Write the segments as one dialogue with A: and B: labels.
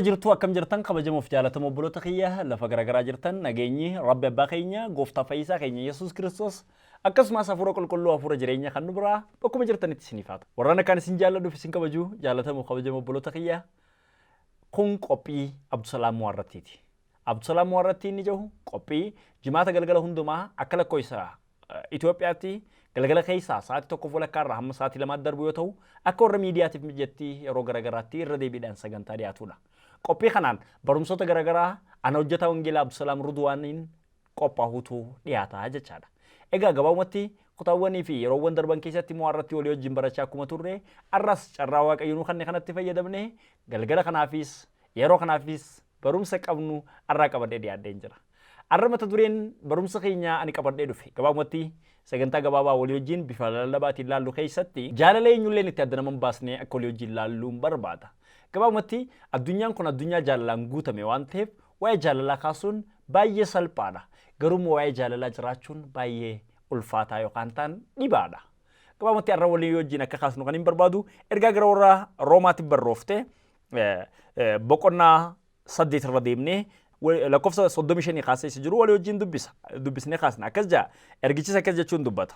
A: Jirra jirtuu, akkam jirtan, kabajamoof jaalatamoo obboloota kiyya lafa garaagaraa jirtan? Nageenyi Rabbi abbaa keenya, gooftaa fayyisaa keenya Yesuus Kiristoos, akkasumas hafuura qulqulluu, hafuura jireenya kan nu biraa bakkuma jirtanitti isiniif haa ta'u. Warraan akkaan isin jaalladhuuf isin kabaju, jaalatamoo kabajamoo obboloota kiyya, kun qophii Abdusalaam Muwarrattiiti. Abdusalaam Muwarrattii inni jiru qophii Jimaata galgala hundumaa akka lakkoofsa Itoophiyaatti galgala keessaa sa'aatii 1:30 irraa hamma sa'aatii 2tti darbu yoo ta'u, akka warra miidiyaatiif mijatti yeroo garaagaraatti irra deebiidhaan sagantaa dhiyaatudha. Qophii kanaan barumsoota garaagaraa ana hojjetaa wangeelaa Abdusalaam Rudwaaniin qophaa'utu dhiyaata jechaadha. Egaa gabaabumatti kutaawwanii fi yeroowwan darban keessatti mo'aa irratti walii wajjin barachaa akkuma turre, arras carraa Waaqayyo nu kanne kanatti fayyadamne galgala kanaafis yeroo kanaafis barumsa qabnu arraa qabadhee dhiyaadheen jira. Arra mata dureen barumsa keenyaa ani qabadhee dhufe, gabaabumatti sagantaa gabaabaa walii wajjin bifa lallabaatiin laallu keessatti, jaalala eenyulleen itti adda nama hin baasne akka walii wajjin laalluun barbaada. Gabaabumatti addunyaan kun addunyaa jaalalaan guutame waan ta'eef, waa'ee jaalalaa kaasuun baay'ee salphaadha. Garuu immoo waa'ee jaalalaa jiraachuun baay'ee ulfaataa yookaan ta'an dhibaadha. Gabaabumatti arra walii wajjin akka kaasnu kan hin barbaadu ergaa gara warra Roomaatti barroofte boqonnaa 8 irra deemnee lakkoofsa 35 kaasee isa jiru walii wajjin dubbisa. Dubbisnee kaasna. Akkas jedha. Ergichis akkas jechuun dubbata.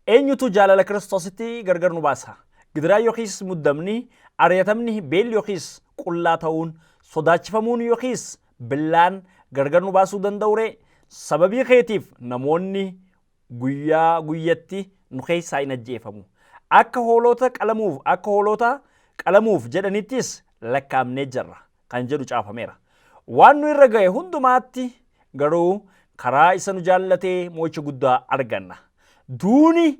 A: Eenyutu jaalala Kiristoositti gargar nu baasa? Gidiraa yookiis muddamni, ari'atamni, beelli yookiis qullaa ta'uun, sodaachifamuun yookiis billaan gargar nu baasuu danda'u ree? Sababii keetiif namoonni guyyaa guyyatti nu keessaa in ajjeefamu. Akka hoolota qalamuuf jedhanittis lakkaa'amnee jirra kan jedhu caafameera. Waan nu irra ga'e hundumaatti garuu karaa isa nu jaallatee mo'icha guddaa arganna. Duuni,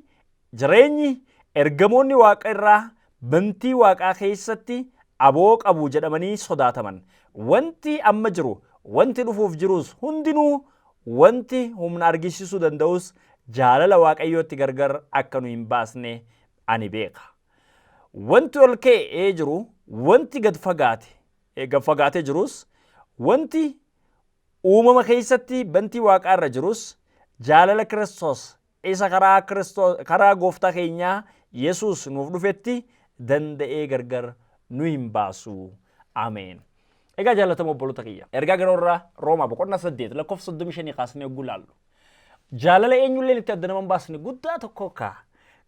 A: jireenyi, ergamoonni waaqa irraa bantii waaqaa keessatti aboo qabu jedhamanii sodaataman. Wanti amma jiru, wanti dhufuuf jirus hundinuu, wanti humna argisiisuu danda'us jaalala Waaqayyootti gargar akka nu hin baasne ani beeka. Wanti ol ka'ee jiru, wanti gad fagaate, gad fagaatee jirus, wanti uumama keessatti bantii waaqaa irra jirus jaalala Kiristoos isa karaa Kiristoos, karaa gooftaa keenyaa Yesuus nuuf dhufetti danda'ee gargar nu hin baasu. Ameen. Egaa jaalatamoo obboloota kiyya, ergaa gara warra Roomaa boqonnaa 8 lakkoofsa 35 kaasnee yogguu ilaallu, jaalala eenyulleen itti adda nama hin baasne guddaa tokko kaa.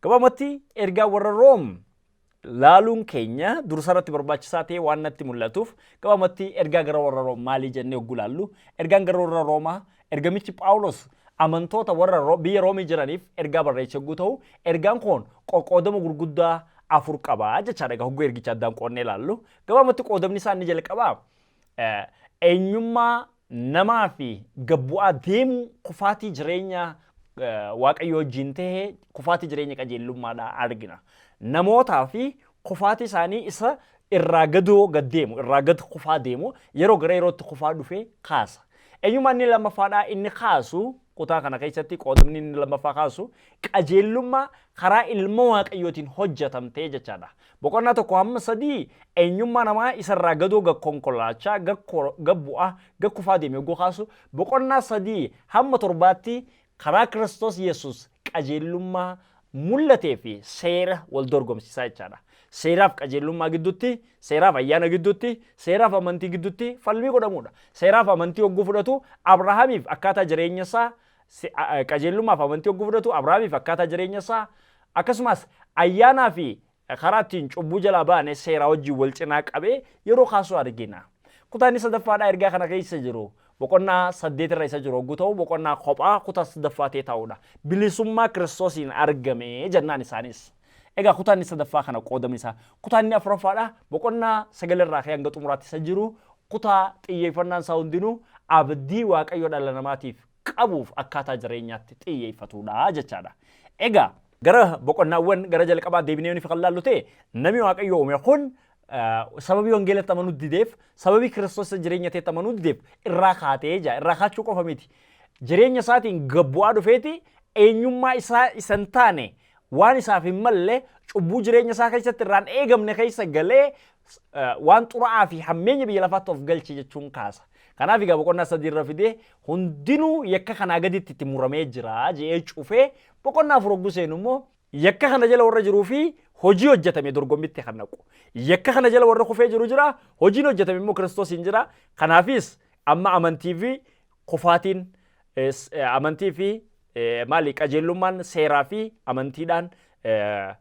A: Gabaabumatti ergaa warra Room laaluun keenya dursa irratti barbaachisaa ta'e waan natti mul'atuuf, gabaabumatti ergaa gara warra Room maalii jennee yogguu ilaallu, ergaan gara warra Roomaa ergamichi Phaawulos amantoota warra biyya Roomii jiraniif ergaa barreesse yogguu ta'u, ergaan kun qoqqoodama gurguddaa afur qaba jechaadha. Egaa hogguu ergicha addaan qoodnee ilaallu, gabaabumatti qoodamni isaa inni jalqabaa eenyummaa namaa fi gabbu'aa deemuu kufaatii jireenya Waaqayyoo wajjin ta'e kufaatii jireenya qajeelummaadhaa argina. Namootaa fi kufaatii isaanii isa irraa gadoo gad deemu, irraa gad kufaa deemu, yeroo gara yerootti kufaa dhufe kaasa. Eenyummaa inni lammaffaadhaa inni kaasu, kutaa kana keessatti qoodamni inni lammaffaa kaasu qajeelummaa karaa ilma Waaqayyootiin hojjetamtee jechaadha. Boqonnaa 1 hamma 3 eenyummaa namaa isarraa gadoo gad konkolaachaa, gad bu'aa, gad kufaa deeme yogguu kaasu, boqonnaa 3 hamma 7tti karaa Kiristoos Yesuus qajeelummaa mul'atee fi seera wal dorgomsiisaa jechaadha. Seeraaf qajeelummaa gidduutti, seeraaf ayyaana gidduutti, seeraaf amantii gidduutti falmii godhamudha. Seeraaf amantii yogguu fudhatu Abrahaamiif akkaataa jireenya isaa, qajeelummaaf amantii yogguu fudhatu Abrahaamiif akkaataa jireenya isaa, akkasumas ayyaanaa fi karaa ittiin cubbuu jalaa baane seeraa wajjin wal cinaa qabee yeroo kaasuu argina. Kutaa inni sadaffaadhaa ergaa kana keessa jiru boqonnaa 8 irra isa jiru yogguu ta'u, boqonnaa kophaa kutaa sadaffaa ta'e taa'udha. Bilisummaa Kiristoosiin argame jennaan isaanis. Egaa kutaa inni sadaffaa kana qoodamni isaa. Kutaa inni afuraffaadha boqonnaa 9 irraa ka'ee hanga xumuraatti isa jiru, kutaa xiyyeeffannaan isaa hundinuu abdii Waaqayyo dhala namaatiif qabuuf akkaataa jireenyaatti xiyyeeffatudha jechaadha. Egaa gara boqonnaawwan gara jalqabaa deebinee yoo kan laallu ta'e, namni Waaqayyo uume kun sababii wangeelatti amanuu dideef, sababii Kiristoos isa jireenya ta'etti amanuu dideef irraa kaatee jira. Irraa kaachuu qofa miti. Jireenya isaatiin gabbu'aa dhufeeti eenyummaa isaa isa hin taane, waan isaaf hin malle, cubbuu jireenya isaa keessatti irraan eegamne keessa galee waan xuraa'aa fi hammeenya biyya lafaatti of galche jechuun kaasa. Kanaaf egaa boqonnaa 3 irra fidee hundinuu yakka kanaa gaditti itti muramee jira jedhee cufee, boqonnaa 4 hogguu seenu immoo yakka kana jala warra jiruu fi Hojii hojjetame dorgommitti kan naqu. Yakka kana jala warra kufee jiru jira, hojiin hojjetame immoo Kiristoosiin jira. Kanaafis amma amantii fi kufaatiin, amantii fi maali, qajeelummaan seeraa fi amantiidhaan,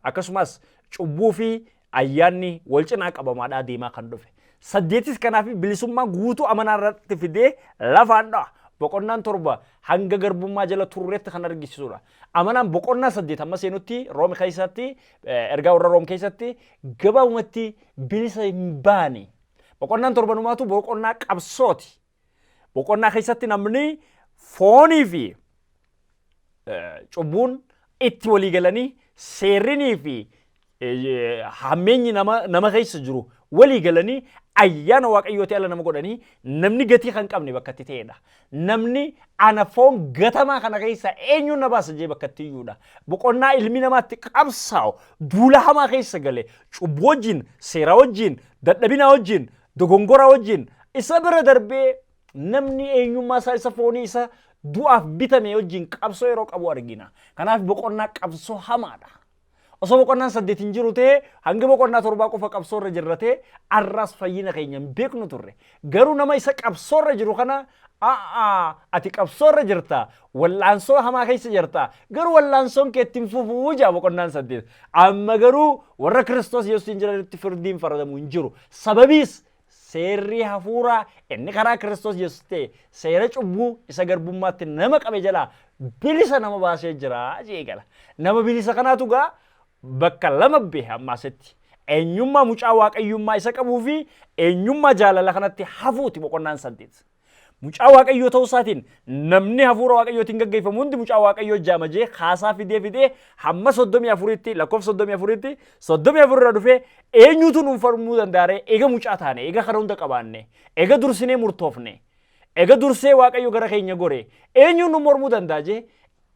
A: akkasumas cubbuu fi ayyaanni wal cinaa qabamaadhaa deemaa kan dhufe. Saddeetis kanaaf bilisummaa guutuu amanaa irratti fidee lafaan dha'a. Boqonnaan 7 hanga garbummaa jala turreetti kan argisiisudha. Amanaan boqonnaa 8 amma seenutti Room keessatti, ergaa warra Room keessatti gabaabumatti bilisa hin baane. Boqonnaan torbanumaatu boqonnaa qabsooti. Boqonnaa keessatti namni foonii fi cubbuun itti walii galanii, seerrinii fi hammeenyi nama keessa jiru walii galanii, ayyaana Waaqayyooti ala nama godhanii, namni gatii kan qabne bakka itti ta'edha. Namni ana foon gatamaa kana keessa eenyuun na baasa jee bakka itti iyyuudha. Boqonnaa ilmi namaatti qabsaa'u, duula hamaa keessa gale, cubbuu wajjin, seera wajjin, dadhabina wajjin, dogongora wajjin, isa bira darbee namni eenyummaa isaa isa foonii isa du'aaf bitame wajjin qabsoo yeroo qabu argina. Kanaaf boqonnaa qabsoo hamaadha. Osoo boqonnaan 8 hin jiru ta'ee, hanga boqonnaa 7 qofa qabsoo irra jirra ta'e, arraas fayyina keenya hin beeknu turre. Garuu nama isa qabsoo irra jiru kana, a'aa, ati qabsoo irra jirta, wallaansoo hamaa keessa jirta, garuu wallaansoon kee ittiin fufuu jaa boqonnaan 8. Amma garuu warra Kiristoos Yesuusiin jiranitti firdiin faradamu hin jiru. Sababiis seerri hafuuraa inni karaa Kiristoos Yesuus ta'e seera cubbuu isa garbummaatti nama qabe jalaa bilisa nama baasee jira jee gala. Nama bilisa kanaatu gaa bakka lama behe amma asitti. Eenyummaa mucaa Waaqayyummaa isa qabuu fi eenyummaa jaalala kanatti hafuuti boqonnaan 8. Mucaa Waaqayyoo ta'uu isaatiin namni hafuura Waaqayyootiin gaggeeffamu hundi mucaa Waaqayyoo jaama jee kaasaa fidee fidee hamma 34tti, lakkoofsa 34tti, 34 irra dhufee, eenyutu nuun falmuu danda'aree, eega mucaa taane, eega kana hunda qabaanne, eega dursinee murtoofne, eega dursee Waaqayyo gara keenya gore, eenyuun nu mormuu danda'a jee,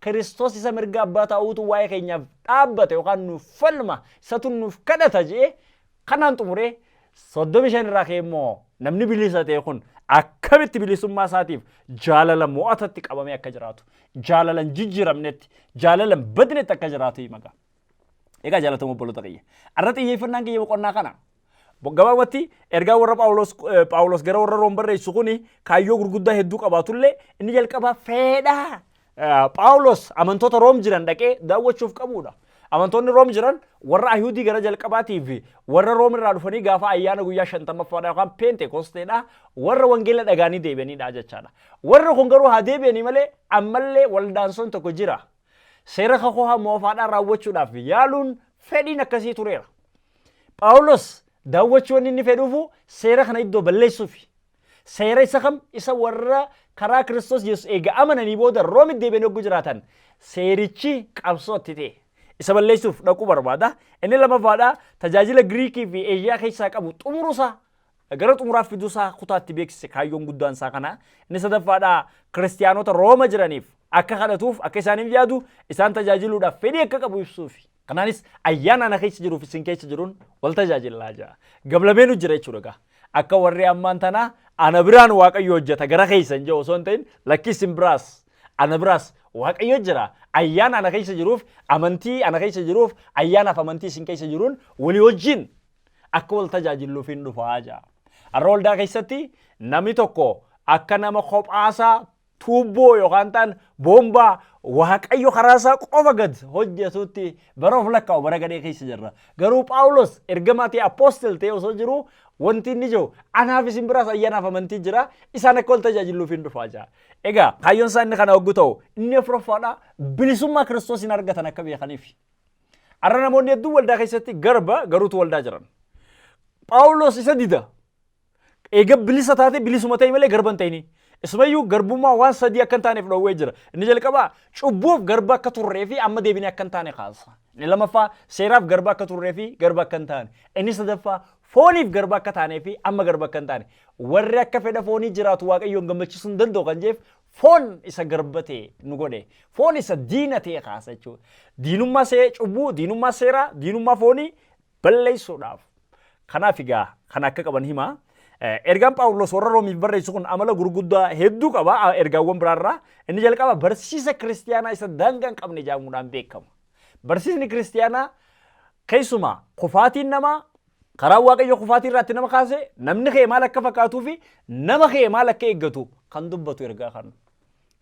A: Kiristoos isa mirga abbaa taa'uutu waa'ee keenyaaf dhaabbate yookaan nuuf falma, isatu nuuf kadhata jee kanaan xumuree, 35 irraa ka'ee immoo namni bilisa ta'e kun akkamitti bilisummaa isaatiif jaalala mo'atatti qabamee akka jiraatu, jaalala hin jijjiiramnetti, jaalala hin badnetti akka jiraatu hima gaa. Egaa jaalatamoo obboloota kiyya, har'a xiyyeeffannaan kiyya boqonnaa kana. Gabaabumatti ergaa warra Phaawulos gara warra Room barreessu kuni kaayyoo gurguddaa hedduu qabaatullee, inni jalqabaa fedha Phaawulos amantoota Room jiran dhaqee daawwachuuf qabudha. Amantoonni Room jiran warra Ayihudii gara jalqabaatii fi warra Room irraa dhufanii gaafa ayyaana guyyaa 50ffaadha yookaan Peentekosteedha warra wangeela dhagaanii deebi'anidha jechaadha. Warri kun garuu haa deebi'anii malee ammallee waldaansoon tokko jira. Seera kakuu moofaadhaa raawwachuudhaaf yaaluun fedhiin akkasii tureera. Phaawulos daawwachuu wanni inni fedhuufu seera kana iddoo balleessuufi. Seera isa kam? Isa warra karaa Kiristoos Yesuus eega amananii booda Roomitti deebi'anii hogguu jiraatan seerichi qabsoo itti ta'e. Isa balleessuuf dhaquu barbaada. Inni lamaffaadha, tajaajila Giriikii fi Eeshiyaa keessaa qabu xumuruusaa, gara xumuraaf fiduusaa kutaatti beeksise, kaayyoon guddaan isaa kana. Inni sadaffaadha, kiristiyaanota Rooma jiraniif akka kadhatuuf, akka isaaniif yaadu, isaan tajaajiluudhaaf fedhii akka qabu ibsuufi. Kanaanis ayyaana ana keessa jiruuf isin keessa jiruun wal tajaajillaa jira. Gamlameenu jira jechuudha gaa. Akka warri ammaan tanaa ana biraan Waaqayyo hojjeta gara keessan jiru osoo hin ta'in, lakki, isin biraas ana biraas Waaqayyo jira. Ayyaana ana keessa jiruuf, amantii ana keessa jiruuf, ayyaanaaf amantii isin keessa jiruun walii wajjin akka wal tajaajilluuf hin dhufaa jira. Har'a waldaa keessatti namni tokko akka nama kophaasaa tuubboo yookaan ta'an boombaa Waaqayyo karaa isaa qofa gad hojjetutti bara of lakkaa'u bara gadhee keessa jirra. Garuu Phaawulos ergamaa ta'e, apostle ta'e osoo jiru, wanti inni jiru anaaf isin biraas ayyaanaaf amantii jira, isaan akka wal tajaajiluuf hin dhufaa jira. Egaa kaayyoon isaa inni kana hogguu ta'u, inni afuraffaadha, bilisummaa Kiristoosiin argatan akka beekaniif. Har'a namoonni hedduun waldaa keessatti garba garuutu waldaa jiran. Phaawulos isa dida. Eega bilisa taate bilisuma ta'e malee garba hin ta'ini. Isumayyuu garbummaa waan sadii akka hin taaneef dhoowwee jira. Inni jalqabaa cubbuuf garba akka turree fi amma deebinee akka hin taane kaasa. Inni lammaffaa seeraaf garba akka turree fi garba akka hin taane. Inni sadaffaa fooniif garba akka taanee fi amma garba akka hin taane. Warri akka fedha foonii jiraatu Waaqayyoon gammachiisuu hin danda'u kan jeef foon isa garba ta'e nu godhe. Foon isa diina ta'e kaasa jechuudha. Diinummaa see cubbuu, diinummaa seeraa, diinummaa foonii balleessuudhaaf. Kanaaf egaa kan akka qaban hima. Ergaan Phaawulos warra Roomiif barreessu kun amala gurguddaa hedduu qaba ergaawwan biraarraa. Inni jalqaba barsiisa kiristiyaanaa isa daangaa hin qabne jedhamuudhaan beekama. Barsiisni kiristiyaanaa Keessumaa kufaatiin namaa karaa Waaqayyo kufaatii irraa itti nama kaase, namni kee maal akka fakkaatuu fi nama kee maal akka eeggatu kan dubbatu ergaa kana.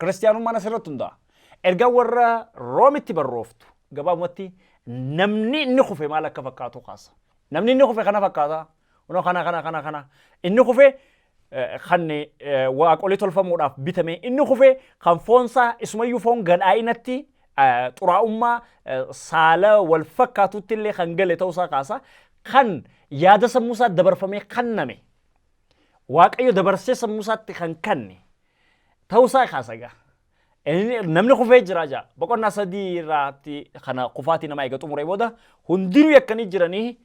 A: Kiristiyaanummaan asirratti hundaa'a. Ergaan warra Roomitti barrooftu gabaabumatti namni inni kufe maal akka fakkaatu kaasa. Namni inni kufe kana fakkaata. Kunoo kana kana kana kana. Inni kufe kan waaqolii tolfamuudhaaf bitame. Inni kufe kan foonsaa isumayyuu foon gadhaa'inatti, xuraa'ummaa saala wal fakkaatutti illee kan gale ta'uusaa kaasa. Kan yaada sammuusaa dabarfamee kanname. Waaqayyo dabarsee sammuusaatti kan kanne ta'uusaa kaasa egaa. Namni kufee jira jaa. Boqonnaa 3 irraatti kana kufaatii namaa eega xumuree booda hundinuu yakkanii jiranii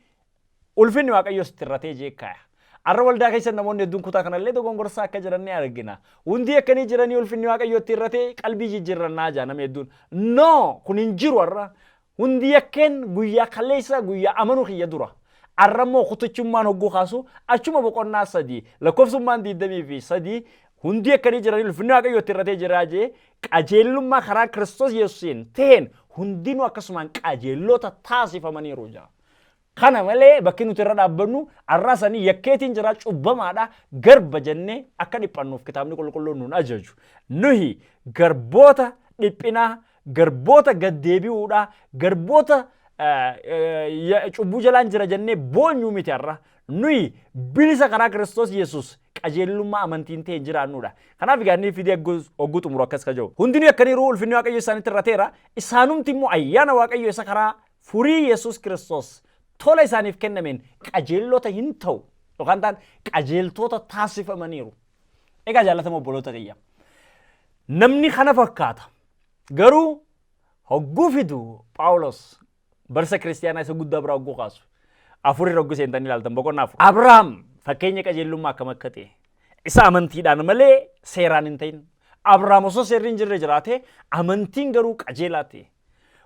A: ulfinni Waaqayyoo sitti irratee jee kaaya. Arra waldaa keessa namoonni hedduun kutaa kanallee dogongorsaa akka jiran ni argina. Hundi yakkanii jiranii ulfinni Waaqayyoo itti irratee qalbii jijjiirrannaa jaa namni hedduun. No, kun hin jiru arra. Hundi yakkeen guyyaa kaleessa guyyaa amanuu kiyya dura. Arra immoo kutichummaan hogguu kaasu achuma boqonnaa 3 lakkoofsummaan 23 hundi yakkanii jiranii ulfinni Waaqayyoo itti irratee jiraa jee qajeellummaa karaa Kiristoos Yesuusiin ta'een hundinuu akkasumaan qajeellota taasifamaniiru jaa. Kana malee bakki nuti irra dhaabbannu arraa sanii yakkeetiin jira, cubbamaadha, garba jennee akka dhiphannuuf kitaabni qulqulluun nun ajaju. Nuyi garboota dhiphinaa, garboota gaddeebi'uudha, garboota cubbuu jalaan jira jennee boonyuu miti har'a. Nuyi bilisa karaa Kiristoos Yesuus qajeelummaa amantiin ta'een jiraannudha. Kanaaf egaa inni fidee hogguu xumuru akkas ka jiru. Hundinuu yakkaniiru, ulfinni Waaqayyo isaanitti irrateera. Isaanumti immoo ayyaana Waaqayyo isa karaa furii Yesuus Kiristoos tola isaaniif kennameen qajeelota hin ta'u yookaan ta'an qajeeltoota taasifamaniiru. Egaa jaallatama obboloota kiyya. Namni kana fakkaata. Garuu hogguu fidu Phaawulos barsa kiristiyaanaa isa guddaa biraa hogguu kaasu. Afurii hogguu seentanii ilaaltan boqonnaa 4. Abrahaam fakkeenya qajeelummaa akkam akka ta'e isa amantiidhaan malee seeraan hin ta'in. Abrahaam osoo seerri hin jirre jiraate, amantiin garuu qajeelaa ta'e.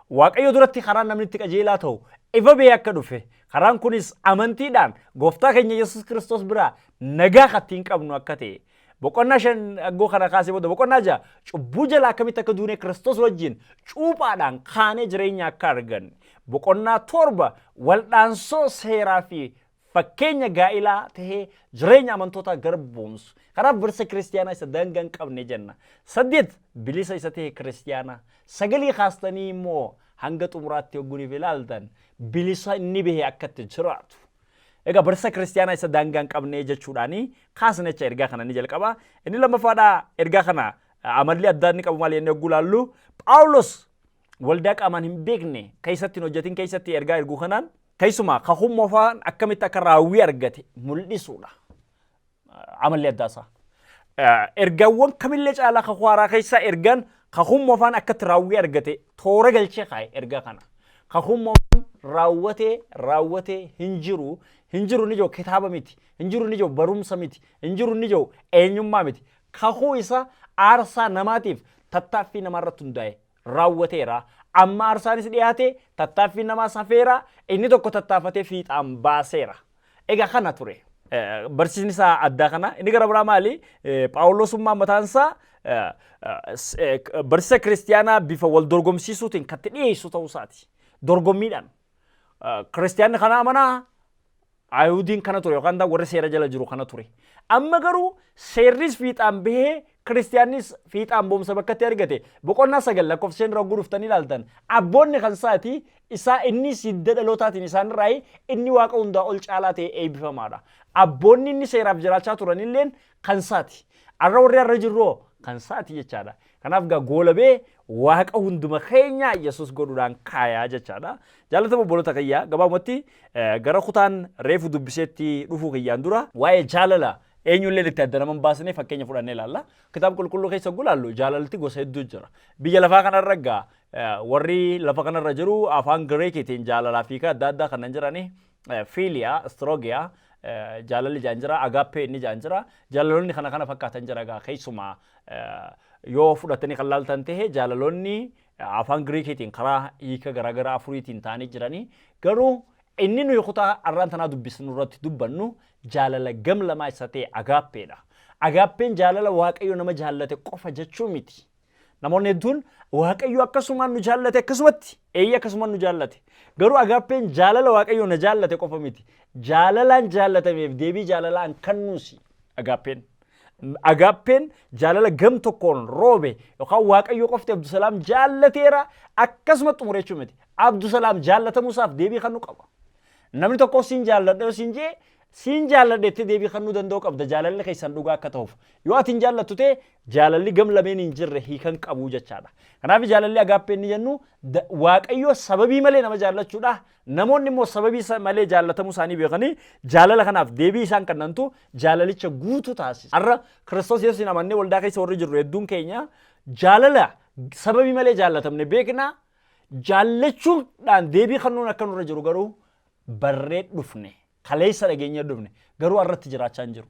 A: Waaqayyo duratti karaan namni itti qajeelaa ta'u ifa ba'ee akka dhufe, karaan kunis amantiidhaan gooftaa keenya Yesuus Kiristoos biraa nagaa kan ittiin qabnu akka ta'e. Boqonnaa 5 aggoo kana kaasee booda boqonnaa 6 cubbuu jalaa akkamitti akka duunee Kiristoos wajjin cuuphaadhaan kaanee jireenya akka arganne. Boqonnaa 7 waldhaansoo seeraa fi fakkeenya gaa'ilaa tahee jireenya amantootaa garboomsu. Kanaaf barsiisa kiristiyaanaa isa daangaa hin qabne jenna. 8 bilisa isa tahe kiristiyaanaa. Sagalii kaastanii immoo hanga xumuraatti hogguniif ilaaltan bilisa inni bahe akka itti jiraatu. Egaa barsiisa kiristiyaanaa isa daangaa hin qabne jechuudhaani kaasne jecha ergaa kana ni jalqaba. Inni lammaffaadhaa ergaa kana amalli addaa inni qabu maali jennee hogguu ilaallu, Phaawulos waldaa qaamaan hin beekne keessatti hin hojjetin keessatti ergaa erguu kanaan keessumaa kakuun moofaan akkamitti akka raawwii argate mul'isuudha. Amalli addaa isaa. Ergaawwan kamillee caalaa kakuu haaraa keessaa ergaan kakuun moofaan akkatti raawwii argate toora galchee kaa'e ergaa kana. Kakuun moofaan raawwatee raawwatee hin jiru, hin jiru ni jiru kitaaba miti, hin jiru ni jiru barumsa miti, hin jiru ni jiru eenyummaa miti. Kakuu isa aarsaa namaatiif tattaaffii namaarratti hundaa'e raawwateera. Amma aarsaanis dhiyaate, tattaaffiin namaas hafeera, inni tokko tattaafatee fiixaan baaseera. Egaa kana ture. Barsiisni isaa addaa kana. Inni gara biraa maali? Phaawulosummaan mataan isaa barsiisa kiristiyaanaa bifa wal dorgomsiisuutiin kan itti dhiyeessu ta'uu isaati. Dorgommiidhaan. Kiristiyaanni kana amanaa, Ayihudiin kana ture yookaan warri seera jala jiru kana ture. Amma garuu seerris fiixaan bahee kiristiyaannis fiixaan boomsa bakkatti argate. Boqonnaa 9 lakkoofsa 5 irra hogguu dhuftanii ilaaltan abboonni kan isaati isaa inni hidda dhalootaatiin isaan irraa inni waaqa hundaa ol caalaa ta'e eebbifamaadha. Abboonni inni seeraaf jiraachaa turanilleen kan isaati. Arra warri arra jirroo kan isaati jechaadha. Kanaaf gaa goolabee waaqa hunduma keenyaa Yesuus godhuudhaan kaayaa jechaadha. Jaallatama obboloota kiyyaa, gabaabumatti gara kutaan reefu dubbiseetti dhufuu kiyyaan dura waa'ee jaalala eenyullee itti adda nama hin baasne fakkeenya fudhannee ilaalla. Kitaaba qulqulluu keessa yogguu ilaallu jaalalti gosa hedduu jira. Biyya lafaa kanarra gaa warri lafa kanarra jiru afaan Giriikiitiin jaalalaa fi adda addaa kanneen jirani fiiliyaa, istiroogiyaa, jaalalli jaan jira, agaappee inni jaan jira. Jaalaloonni kana kana fakkaatan jira gaa keessumaa yoo fudhatanii kan laaltan ta'e jaalaloonni afaan Giriikiitiin karaa hiika garaagaraa afuriitiin ta'anii jiranii, garuu inni nuyi kutaa har'aan tanaa dubbisnu irratti dubbannu jaalala gam lamaa isa ta'e agaappeedha. Agaappeen jaalala Waaqayyo nama jaallate qofa jechuu miti. Namoonni hedduun Waaqayyo akkasumaan nu jaallate akkasumatti eeyyee akkasumaan nu jaallate. Garuu agaappeen jaalala Waaqayyo na jaallate qofa miti. Jaalalaan jaallatameef deebii jaalalaan kennuusi agaappeen. Agaappeen jaalala gam tokkoon roobe yookaan Waaqayyo qofti Abdusalaam jaallateera akkasuma xumure jechuu miti. Abdusalaam jaallatamuusaaf deebii kennuu qaba. Namni tokko siin jaalladha yoo siin jee siin jaalladha jettee deebii kennuu danda'uu qabda jaalalli keessan dhugaa akka ta'uuf. Yoo ati hin jaallattu ta'e jaalalli gam lameen hin jirre hiikan qabu jechaadha. Kanaaf jaalalli agaappee inni jennu Waaqayyo sababii malee nama jaallachuudha. Namoonni immoo sababii malee jaallatamuu isaanii beekanii jaalala kanaaf deebii isaan kennantu jaalalicha guutuu taasisa. Har'a Kiristoos Yesuusiin amannee waldaa keessa warri jirru hedduun keenya jaalala sababii malee jaallatamne beekna. Jaallachuudhaan deebii kennuun akka nurra jiru garuu barree dhufne kaleessa dhageenya dhufne garuu har'atti jiraachaa hin jiru.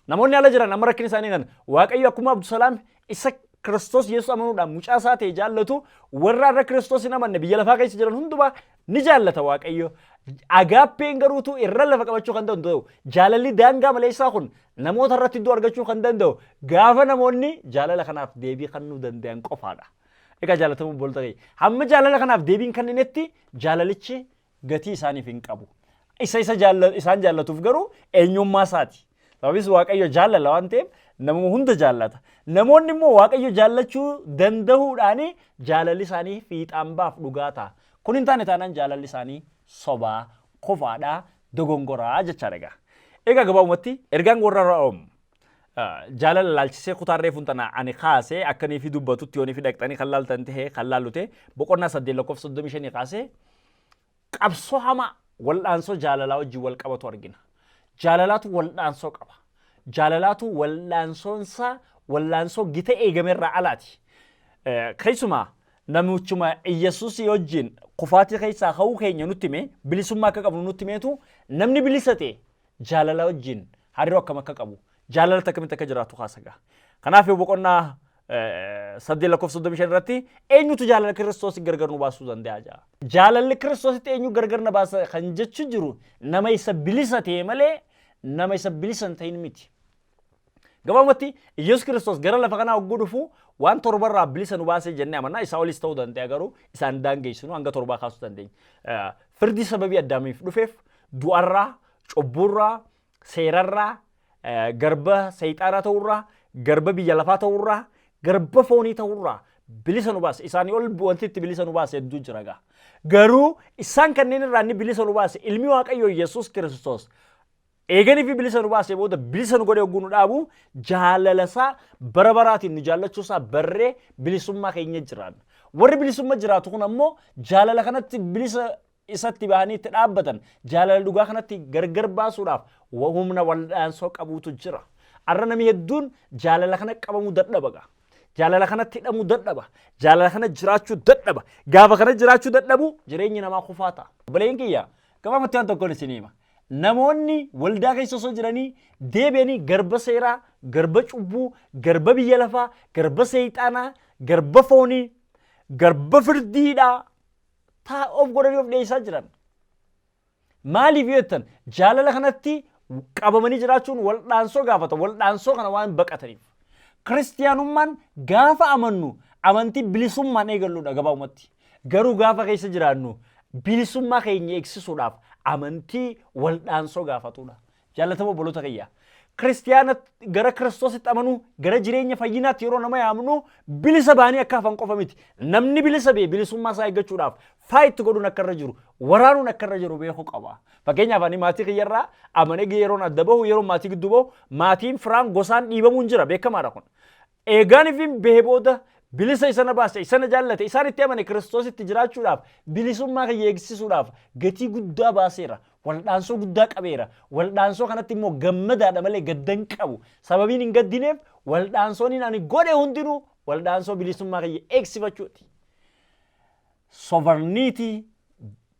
A: Namoonni ala jiran amma rakkin isaanii kana Waaqayyo akkuma Abdusalaam isa Kiristoos Yesuus amanuudhaan mucaa isaa ta'e jaallatu warra har'a Kiristoos hin amanne biyya lafaa keessa jiran hundumaa ni jaallata Waaqayyo. Agaappeen garuutu irra lafa qabachuu kan danda'u jaalalli daangaa maleessaa kun namoota irratti iddoo argachuu kan danda'u gaafa namoonni jaalala kanaaf deebii kennuu danda'an qofaadha. Egaa jaalatamuu obboloota keenya hamma jaalala kanaaf deebiin kenninetti jaalalichi gatii isaaniif hin qabu. Isa isa isaan jaallatuuf garuu eenyummaa isaati. Sababis Waaqayyo jaalala waan ta'eef nama hunda jaallata. Namoonni immoo Waaqayyo jaallachuu danda'uudhaan jaalalli isaanii fiixaan baaf dhugaa ta'a. Kun hin taane taanaan jaalalli isaanii sobaa, kofaadhaa, dogongoraa jechaadha egaa. Egaa gabaabumatti ergaan warra Room jaalala laalchisee kutaan reefuun tana ani kaasee akkanii fi dubbatutti yoonii fi dhaqxanii kan laaltan ta'e kan laallu ta'e boqonnaa 8 lakkoofsa 35 kaasee qabsoo hamaa wal'aansoo jaalalaa wajjin wal qabatu argina. Jaalalaatu wal'aansoo qaba. Jaalalaatu wal'aansoonsaa wal'aansoo gita eegamerraa alaati. Keessumaa namichuma Iyyasuusii wajjin kufaatii keessaa ka'uu keenya nutti hime bilisummaa akka qabnu nutti himeetu namni bilisa ta'e jaalala wajjin hariiroo akkam akka qabu jaalalatti akkamitti akka jiraatu kaasa gaha. Kanaaf boqonnaa 8 lakkoofsa 35 irratti eenyutu jaalala Kiristoos gargar nu baasuu danda'a jedha. Jaalalli Kiristoositti eenyu gargar na baasa kan jechu jiru nama isa bilisa ta'e malee nama isa bilisa hin ta'in miti. Gabaabumatti Yesuus Kiristoos gara lafa kanaa hogguu dhufu waan torbarraa bilisa nu baasee jennee amanna. Isaa olis ta'uu danda'a garuu isaan daangeessinu hanga torbaa kaasuu dandeenya. Firdii sababii Addaamiif dhufeef du'arraa, cubburraa, seerarraa, garba seexaanaa ta'urraa, garba biyya lafaa ta'urraa, garba foonii ta'urraa bilisa nu baase. Isaanii ol wanti itti bilisa nu baase hedduu jira gaa. Garuu isaan kanneen irraa inni bilisa nu baase ilmi Waaqayyoo Yesuus Kiristoos eeganii fi bilisa nu baasee booda bilisa nu godhee hogguu nu dhaabu jaalala isaa bara baraatiin nu jaallachuu isaa barree bilisummaa keenya jiraanna. Warri bilisummaa jiraatu kun ammoo jaalala kanatti bilisa isatti bahanii itti dhaabbatan jaalala dhugaa kanatti gargar baasuudhaaf humna wal'aansoo qabuutu jira. Har'a namni hedduun jaalala kana qabamuu dadhaba gaa. Jaalala kanatti hidhamuu dadhaba. Jaalala kana jiraachuu dadhaba. Gaafa kana jiraachuu dadhabu jireenyi namaa kufaa ta'a. Obboleen kiyya gabaabumatti waan tokkoon isin hima. Namoonni waldaa keessa osoo jiranii deebi'anii garba seeraa, garba cubbuu, garba biyya lafaa, garba seexanaa, garba foonii, garba firdiidhaa taa of godhanii of dhiyeessaa jiran. Maaliif yoo jettan jaalala kanatti qabamanii jiraachuun waldhaansoo gaafata. Waldhaansoo kana waan baqataniif. Kiristiyaanummaan gaafa amannu amantii bilisummaan eegalludha gabaabumatti. Garuu gaafa keessa jiraannu bilisummaa keenya eegsisuudhaaf amantii waldhaansoo gaafatudha. Jaallatama obboloota kiyya. Kiristiyaana gara Kiristoositti amanuu gara jireenya fayyinaatti yeroo nama yaamnu bilisa ba'anii akka hafan qofa miti. Namni bilisa ba'e bilisummaa isaa eeggachuudhaaf fight godhuun akka irra jiru waraanuun akka irra jiru beekuu qaba. Fakkeenyaaf ani maatii kiyyarraa amanee yeroon adda bahu yeroo maatii gidduu bahu maatiin firaan gosaan dhiibamuun jira beekamaadha kun. Eegaan ifin bahee booda bilisa isa na baase isa na jaallate isaan itti amane Kiristoositti jiraachuudhaaf bilisummaa kiyya eegsisuudhaaf gatii guddaa baaseera. Waldhaansoo guddaa qabeera. Waldhaansoo kanatti immoo gammadaadha malee gadda hin qabu. Sababiin hin gaddineef waldhaansoon ani godhe hundinuu waldhaansoo bilisummaa kiyya eegsifachuuti. Sovereignty,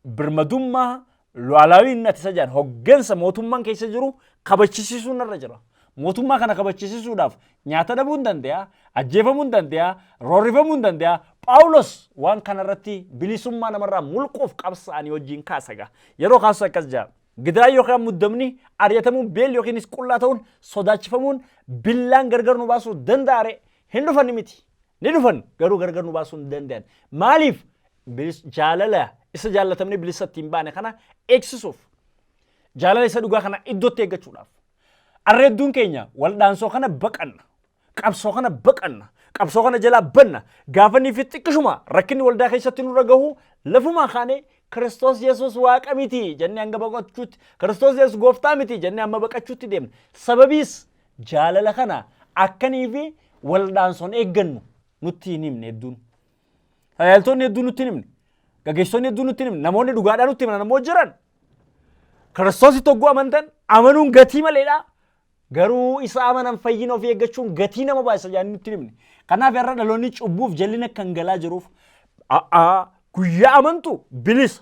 A: birmadummaa, lu'aalawinnat isa jedhan hoggansa mootummaan keessa jiru kabachisiisuun narra jira. Mootummaa kana kabachisiisuudhaaf nyaata dhabuu hin danda'a, ajjeefamuu hin danda'a, roorrifamuu hin danda'a. Phaawulos waan kanarratti bilisummaa namarraa mulquuf qabsaa'anii wajjin kaasa gaa. Yeroo kaasu akkas jedha. Gidiraan yookaan muddamni, ari'atamuun, beelli yookiinis qullaa ta'uun, sodaachifamuun billaan gargar nu baasuu danda'a ree? Hin dhufan miti. Ni dhufan garuu gargar nu baasuu hin danda'an. Maaliif? Jaalala isa jaallatamne bilisa ittiin baane kana eegsisuuf. Jaalala isa dhugaa kana iddootti eeggachuudhaaf. Arra hedduun keenya waldhaansoo kana baqanna. Qabsoo kana baqanna. Qabsoo kana jalaa banna. Gaafa inni fi xiqqishuma rakkinni waldaa keessatti nurra gahu lafumaa kaanee Kiristoos Yesuus Waaqa miti jennee hanga baqachuutti, Kiristoos Yesuus gooftaa miti jennee hamma baqachuutti deemna. Sababiis jaalala kana akkanii fi waldhaansoon eeggannu nutti hin himne hedduun. Tajaajiltoonni hedduun nutti hin himne. Gaggeessitoonni hedduun nutti hin himne. Namoonni dhugaadhaan nutti himan ammoo jiran. Kiristoositti hogguu amantan amanuun gatii maleedha. Garuu isa amanan fayyina ofii eeggachuun gatii nama baasisa jedhanii nutti hin himne. Kanaaf har'a dhaloonni cubbuuf jallina kan galaa jiruuf a'aa guyyaa amantu bilisa.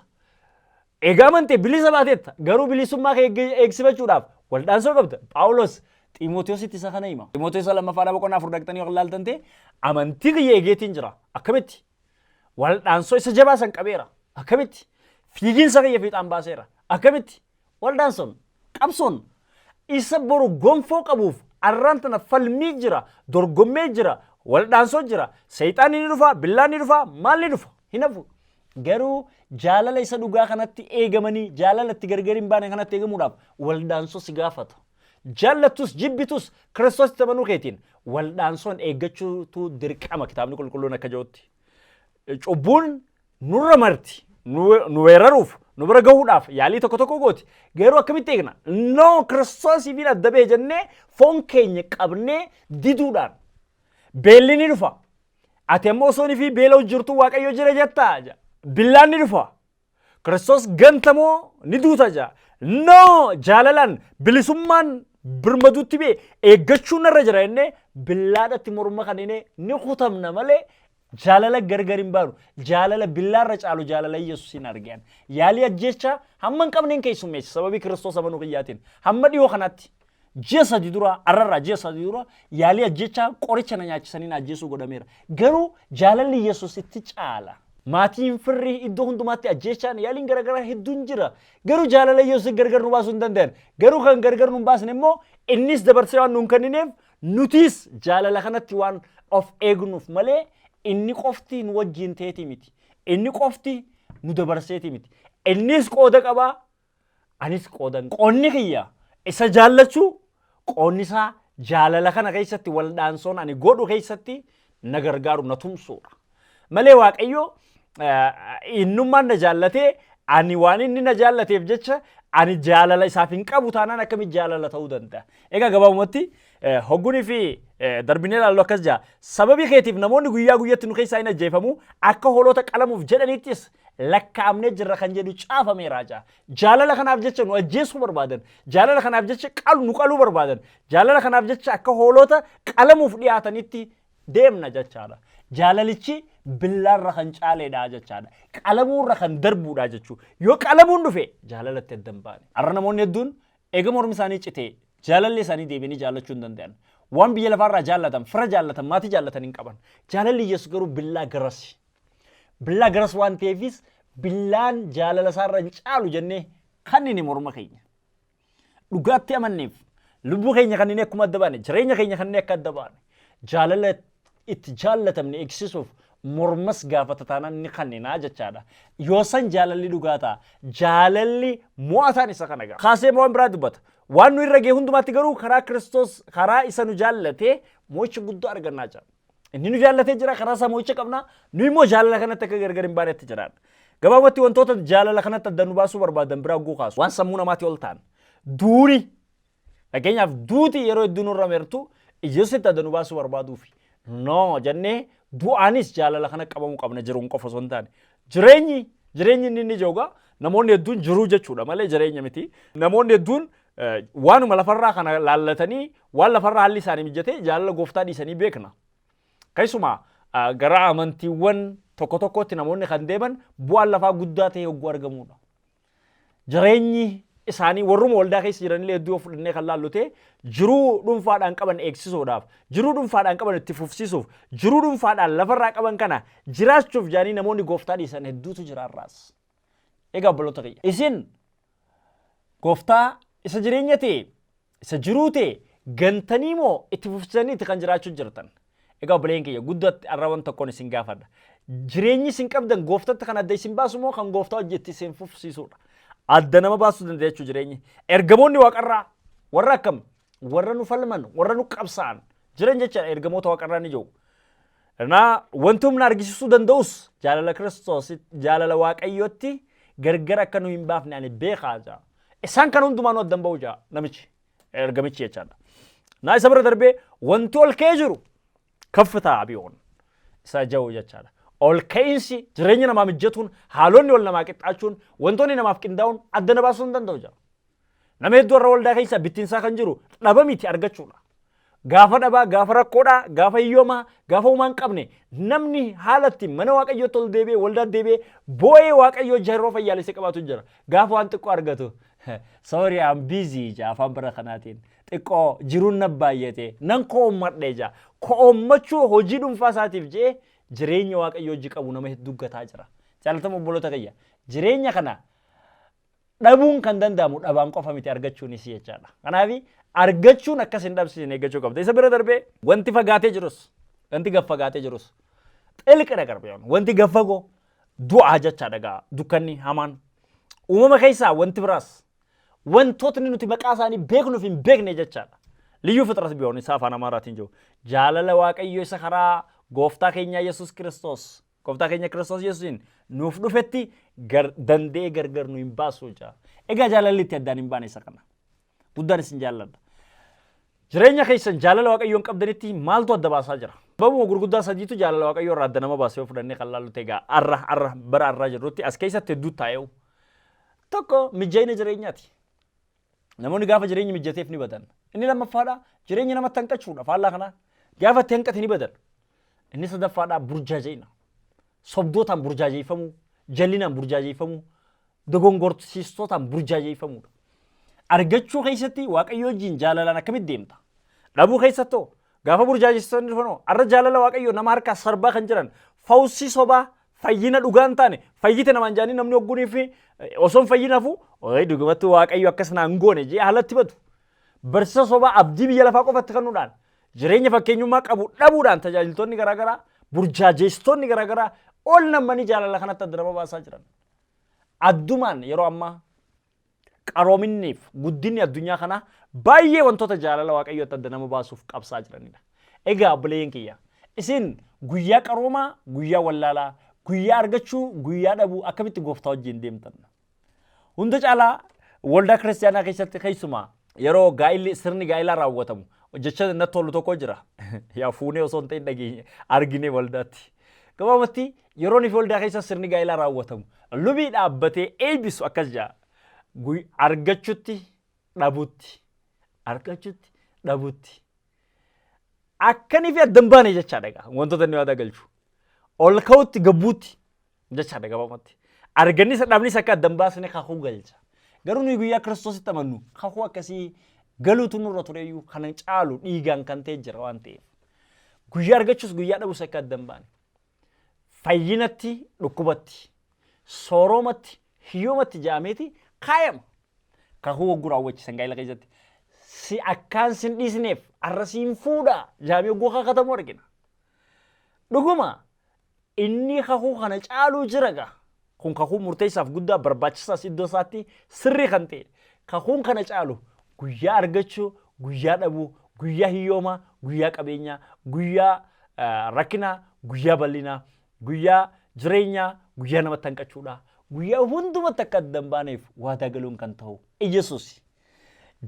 A: Egaa amante bilisa baateetta. Garuu bilisummaa kee eegsifachuudhaaf waldhaansoo qabda. Phaawulos Xiimotewositti isa kana hima. Xiimotewos lammaffaadhaa boqonnaa 4 dhaqxanii yoo ilaaltan ta'e amantii kiyya eegeetiin jira. Akkamitti? Waldhaansoo isa jabaa san qabeera. Akkamitti? Fiigiinsa kiyya fiixaan baaseera. Akkamitti? Waldaansoon, qabsoon isa boru gonfoo qabuuf arraan tana falmii jira, dorgommee jira, waldaansoo jira, seexaanni ni dhufa, billaan ni dhufa, maal ni dhufa, hin hafu. Garuu jaalala isa dhugaa kanatti eegamanii, jaalala itti gargar hin baane kanatti eegamuudhaaf waldaansoo si gaafata. Jaallattus jibbitus Kiristoositti amanuu keetiin waldaansoon eeggachuutu dirqama kitaabni qulqulluun akka jedhutti. Cubbuun nurra marti nu weeraruuf nu bira gahuudhaaf yaalii tokko tokko gooti. Garuu akkamitti eegna? No, Kiristoosiif adda ba'e jennee foon keenya qabnee diduudhaan. Beelli ni dhufa. Ati ammoo osoo fi beela jirtu Waaqayyo jira jettaa? Billaan ni dhufa. Kiristoos gantamoo ni duuta jaa. No, jaalalaan bilisummaan birmaduutti bee eeggachuun narra jira jennee billaadhatti morma kan inni ni kutamna malee jaalala gargar hin baanu. Jaalala billaarra caalu jaalala Yesuusiin argan. Yaalii ajjeechaa hamma hin qabneen keessummeessa sababii Kiristoos amanuu kiyyaatiin. Hamma dhiyoo kanatti ji'a 3 dura arrarraa ji'a 3 dura yaalii ajjeechaa qoricha na nyaachisanii na ajjeesuu godhameera. Garuu jaalalli Yesuus itti caala. Maatiin firri iddoo hundumaatti ajjeechaan yaaliin garaagaraa hedduun jira. Garuu jaalala Yesuus gargar nu baasuu hin danda'an. Garuu kan gargar nu hin baasne immoo innis dabarsee waan nu hin kennineef nutis jaalala kanatti waan of eegnuuf malee inni qofti nu wajjin ta'eeti miti. Inni qofti nu dabarseeti miti. Innis qooda qabaa, anis qooda. Qoonni kiyya isa jaallachuu, qoonni isaa jaalala kana keessatti waldhaansoon ani godhu keessatti na gargaaru na tumsuudha. Malee Waaqayyo innummaan na jaallatee ani waan inni na jaallateef jecha ani jaalala isaaf hin qabu taanaan akkamitti jaalala ta'uu danda'a? Egaa gabaabumatti hoggunii fi darbinee ilaallu akkas jaa. Sababii keetiif namoonni guyyaa guyyatti nu keessaa hin ajjeefamu akka hoolota qalamuuf jedhanittis lakkaa'amnee jirra kan jedhu caafameera jaa. Jaalala kanaaf jecha nu ajjeesuu barbaadan. Jaalala kanaaf jecha nu qaluu barbaadan. Jaalala kanaaf jecha akka hoolota qalamuuf dhiyaatanitti deemna jechaadha. Jaalalichi billaarra kan caaleedha jechaadha. Qalamuurra kan darbuudha jechuudha. Yoo qalamuun dhufe jaalalatti adda hin baane. Har'a namoonni hedduun eega mormi isaanii citee jaalalli isaanii deebi'anii jaallachuu hin danda'an. Waan biyya lafaarraa jaallatan, fira jaallatan, maatii jaallatan hin qaban. Jaalalli Yesuus garuu billaa garasi. Billaa garas waan ta'eefis billaan jaalala isaarra hin caalu jennee kan inni morma keenya. Dhugaatti amanneef lubbuu keenya kan inni akkuma adda baane jireenya keenya kan inni akka adda baane jaalala itti jaallatamne eegsisuuf mormas gaafata taanaan ni kanninaa jechaadha. Yoo san jaalalli dhugaa ta'a. Jaalalli mo'ataan isa kana ga'a. Kaasee waan biraa dubbata. Waan nu irra ga'e hundumaatti garuu karaa Kiristoos karaa isa nu jaallatee mo'icha guddaa argannaa jira. Inni nu jaallatee jira karaa isaa mo'icha qabna. Nu immoo jaalala kanatti akka gargar hin baanetti jiraanna. Gabaabumatti wantoota jaalala kanatti adda nu baasuu barbaadan biraa guu kaasu. Waan sammuu namaatii ol ta'an. Duuni. Fakkeenyaaf duuti yeroo hedduu nurra mertu Yesuusitti adda nu baasuu barbaaduufi. No jennee du'aanis jaalala kana qabamuu qabna jiruun qofa osoo hin taane. Jireenyi jireenyi inni inni jooga namoonni hedduun jiruu jechuudha malee jireenya miti. Namoonni hedduun waanuma lafarraa kana laallatanii waan lafarraa haalli isaanii mijatee jaalala gooftaa dhiisanii beekna. Keessumaa gara amantiiwwan tokko tokkotti namoonni kan deeman bu'aan lafaa guddaa ta'e hogguu argamuudha. Jireenyi isaanii warruma waldaa keessa jiranillee hedduu yoo fudhannee kan laallu ta'e jiruu dhuunfaadhaan qaban eegsisuudhaaf, jiruu dhuunfaadhaan qaban itti fufsiisuuf, jiruu dhuunfaadhaan lafarraa qaban kana jiraachuuf jedhanii namoonni gooftaa dhiisan hedduutu jira har'aas. Egaa obboloota kiyya isin gooftaa isa jireenya ta'e isa jiruu ta'e gantanii moo itti fufsiisanii itti kan jiraachuu jirtan? Egaa obboleeyyan kiyya guddatti arra waan tokkoon isin gaafadha. Jireenyi isin qabdan gooftatti kan adda isin baasu moo kan gooftaa hojjetti isin fufsiisuudha? Adda nama baasuu danda'a jechuu jireenyi. Ergamoonni waaqarraa warra akkam warra nu falman warra nu qabsaa'an jiran jechaadha ergamoota waaqarraa ni jiru. Naa wanti humna argisiisuu danda'us jaalala Kiristoos jaalala Waaqayyootti gargar akka nu hin baafne ani beekaa jaa. Isaan kan hundumaa nu addan ba'u jaa namichi ergamichi jechaadha. Naa isa bira darbee wanti ol ka'ee jiru kaffitaa biyoon isa ja'u jechaadha. Ol ka'iinsi jireenya namaa mijjatuun haalonni ol namaa qixxaachuun wantoonni namaaf qindaa'uun adda na baasuu hin danda'u jaa. Nama hedduu har'a waldaa keessa bittinsaa kan jiru dhaba miti argachuudha. Gaafa dhabaa, gaafa rakkoodhaa, gaafa hiyyoomaa, gaafa homaa hin qabne namni haalatti mana waaqayyootti ol deebi'ee waldaa deebi'ee boo'ee waaqayyoo yeroo fayyaalessee qabaatu jira. Gaafa waan xiqqoo argatu sorry, I'm busy jaa afaan bara kanaatiin xiqqoo jiruun na baay'ate nan koommadhe jaa. Koommachuu hojii dhuunfaa isaatiif jee jireenya waaqayyoo hojii qabu nama hedduu gataa jira. Jaallatama obboloota kiyya jireenya kana dhabuun kan danda'amu dhabaan qofa miti argachuunis jechaadha. Kanaaf argachuun akkas hin dhabsiisne eeggachuu qabda. Isa bira darbee wanti fagaatee jirus wanti gad fagaatee jirus xilqidha garbiyoon wanti gad fagoo du'aa jechaadha gaa dukkanni hamaan. Uumama keessaa wanti biraas wantootni nuti maqaa isaanii beeknuuf hin beekne jechaadha. Liyyuu fixrat biyoon isaa afaan Amaaraatiin jiru. Jaalala Waaqayyo isa karaa gooftaa keenyaa Yesuus Kiristoos Gooftaa keenya Kiristoos Yesuusiin nuuf dhufetti danda'ee gargar nu hin baasu jaa. Egaa jaalalli itti addaan hin baane isa kana. Guddaan isin jaalladha. Jireenya keessan jaalala Waaqayyoon qabdanitti maaltu adda baasaa jira? Sababuma gurguddaa sadiitu jaalala Waaqayyoo irraa adda nama baasee yoo fudhannee kan laallu ta'e egaa arra arra bara arraa jirrutti as keessatti hedduu taa'eewu. Tokko mijaa'ina jireenyaati. Namoonni gaafa jireenyi mijateef ni badan. Inni lammaffaadha jireenya namatti hanqachuudha faallaa kanaa. Gaafa itti hanqate ni badan. Inni sadaffaadha burjaaja'ina. Sobdootaan burjaajeeffamuu, jallinaan burjaajeeffamuu, dogongorsiistootaan burjaajeeffamuudha. Argachuu keessatti Waaqayyo wajjin jaalalaan akkamitti deemta? Dhabuu keessattoo gaafa burjaajeessitoonni dhufanoo arra jaalala Waaqayyoo nama harkaa sarbaa kan jiran fawsii sobaa fayyina dhugaa hin taane fayyite namaan jaanii namni hoggunii fi osoo hin fayyin hafu ooyi dhugumatti Waaqayyo akkas naan goone jee haalatti badu. Barsiisa sobaa abdii biyya lafaa qofatti kennuudhaan jireenya fakkeenyummaa qabu dhabuudhaan tajaajiltoonni garaagaraa burjaajeessitoonni garaagaraa ol nammanii jaalala kanatti adda nama baasaa jiran. Addumaan yeroo ammaa qaroominniif guddinni addunyaa kanaa baay'ee wantoota jaalala waaqayyootti adda nama baasuuf qabsaa jiranidha. Egaa obboleeyyan kiyya isin guyyaa qaroomaa, guyyaa wallaalaa, guyyaa argachuu, guyyaa dhabuu akkamitti gooftaa wajjin deemtan? Hunda caalaa waldaa kiristaanaa keessatti keessumaa yeroo gaa'illi sirni gaa'ilaa raawwatamu jecha natti tolu tokko jira. Yaa fuunee osoo hin ta'in dhageenye argine waldaatti. Gabaabumatti yeroo nufi waldaa keessa sirni gaa'ilaa raawwatamu lubii dhaabbatee eebbisu akkas jedha. Argachutti dhabutti argachutti dhabutti akkanii fi adda hin baane jechaadha egaa wantoota inni waadaa galchu. Ol ka'utti gabbuutti jechaadha gabaabumatti. Argannis dhabnis akka adda hin baasne kakuu galcha. Garuu nuyi guyyaa Kiristoositti amannu kakuu akkasii galuutu nurra tureyyuu kana caalu dhiigaan kan ta'e jira waan ta'eef. Guyyaa argachuus guyyaa dhabus akka adda hin baane. Fayyinatti dhukkubatti, sooromatti, hiyyoomatti ja'ameeti kaayama. Kakuu hogguu raawwachiisan gaa'ela keessatti. Si akkaan sin dhiisneef arra siin fuudha ja'amee hogguu kakatamu argina. Dhuguma inni kakuu kana caaluu jira gaa. Kun kakuu murteessaaf guddaa barbaachisaas iddoo isaatti sirrii kan ta'e. Kakuun kana caalu guyyaa argachuu, guyyaa dhabuu, guyyaa hiyyoomaa, guyyaa qabeenyaa, guyyaa rakkinaa, guyyaa bal'inaa, guyyaa jireenyaa, guyyaa namatti hanqachuudha. Guyyaa hundumatti akka adda hin baaneef waadaa galuun kan ta'u Iyyasuus.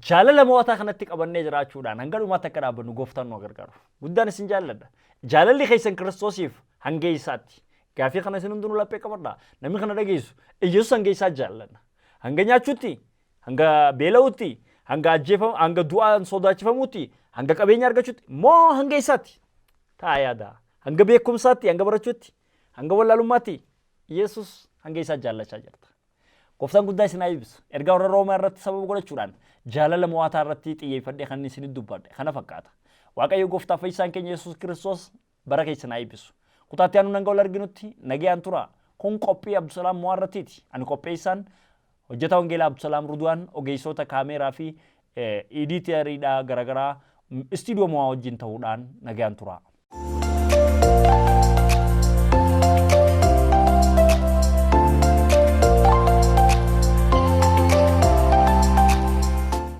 A: Jaalala mo'ataa kanatti qabannee jiraachuudhaan hanga dhumaatti akka dhaabbannu gooftaan nu gargaaru. Guddaan isin jaalladha. Jaalalli keessan Kiristoosiif hanga eessaatti? Gaafii kana isin hundinuu laphee qabadha. Namni kana dhageessu Iyyasuus hanga eessaa jaallanna? Hanga nyaachuutti? Hanga beela'uutti? Hanga ajjeefamu, hanga du'aan sodaachifamuutti? Hanga qabeenya argachuutti? Moo hanga eessaatti? Ta'a yaada. Hanga beekumsaatti? Hanga barachuutti? Hanga wallaalummaatti? Iyyasuus hanga eessaa jaallachaa jirta? Gooftaan guddaa isin haa eebbisu. Ergaa warra Roomaa irratti sababa godhachuudhaan jaalala mo'ataa irratti xiyyeeffadhee kan isinitti dubbadhe kana fakkaata. Waaqayyo gooftaa fayyisaan keenya Yesuus Kiristoos bara keessan haa eebbisu. Kutaatti aanu hanga wal arginutti nagayaan tura. Kun qophii Abdusalaam Mo'aa irrattiiti. Ani qopheessaan hojjetaa wangeelaa Abdusalaam Ruduwaan ogeessota kaameeraa fi idiitariidhaa garaagaraa istiidiyoo Mo'aa wajjin ta'uudhaan nagayaan tura.